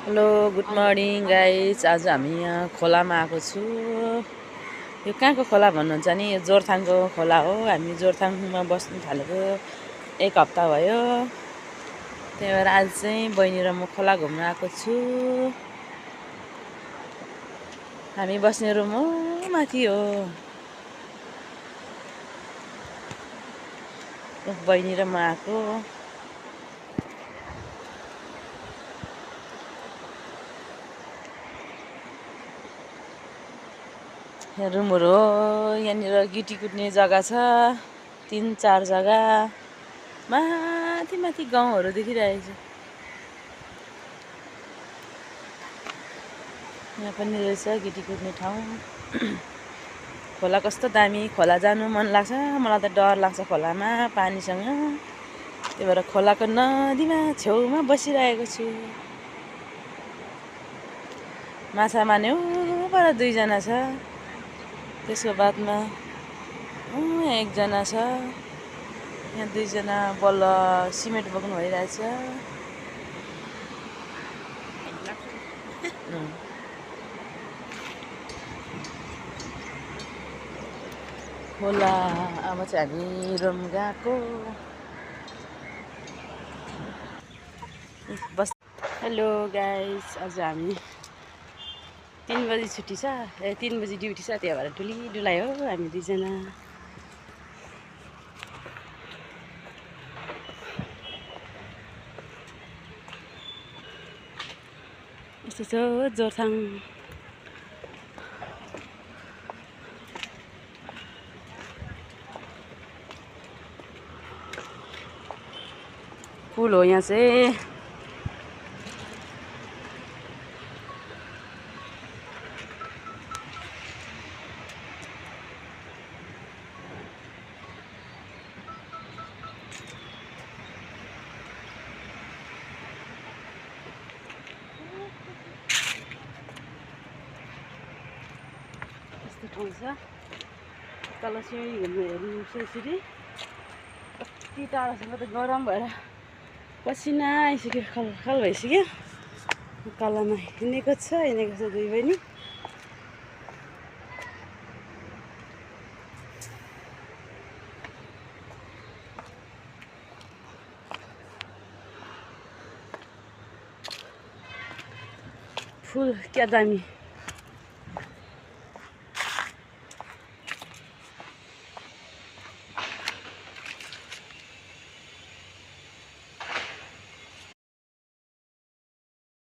Hello good morning guys. आज हामी यहाँ खोलामा आएको छु। यो कहाँको खोला भन्नुहुन्छ नि, यो जोरथाङको खोला हो। हामी जोरथाङमा बस्नु थालेको 1 हप्ता भयो। त्यही भएर आज चाहिँ बहिनी र म खोला घुम्न आएको छु। हामी बस्ने रुम हो माथि हो। बहिनी र म आएको। यहाँ रुमहरू हो। यहाँनिर गिटी कुट्ने जग्गा छ, 3-4 जग्गा। माथि माथि गाउँहरू देखिरहेको छ। यहाँ पनि रहेछ गिटी कुट्ने ठाउँ। खोला कस्तो दामी, खोला जानु मन लाग्छ। मलाई त डर लाग्छ खोलामा पानीसँग। त्यही भएर खोलाको नदीमा छेउमा बसिरहेको छु। माछा मार्ने उबाट 2 जना छ। त्यसको बादमा यहाँ 1 जना छ। यहाँ 2 जना बल्ल सिमेन्ट बोक्नु भइरहेछ। खोला अब चाहिँ हामी रुम गएको बस। हेलो गाइस, आज हामी 3 बजी छुट्टी छ, 3 बजी ड्युटी छ। त्यही भएर डुलाइ हो हामी 2 जना। यस्तो छ जोरथाङ। पुल हो यहाँ चाहिँ। यस्तो ठाउँ छ। तल सिँढी घुम्नु हेर्नु यसरी। कति टाढोसम्म त गरम भएर पसिना आइसक्यो, खलखल भइसक्यो। कालामा हिँडेको छ 2 बहिनी। फुल क्या दामी।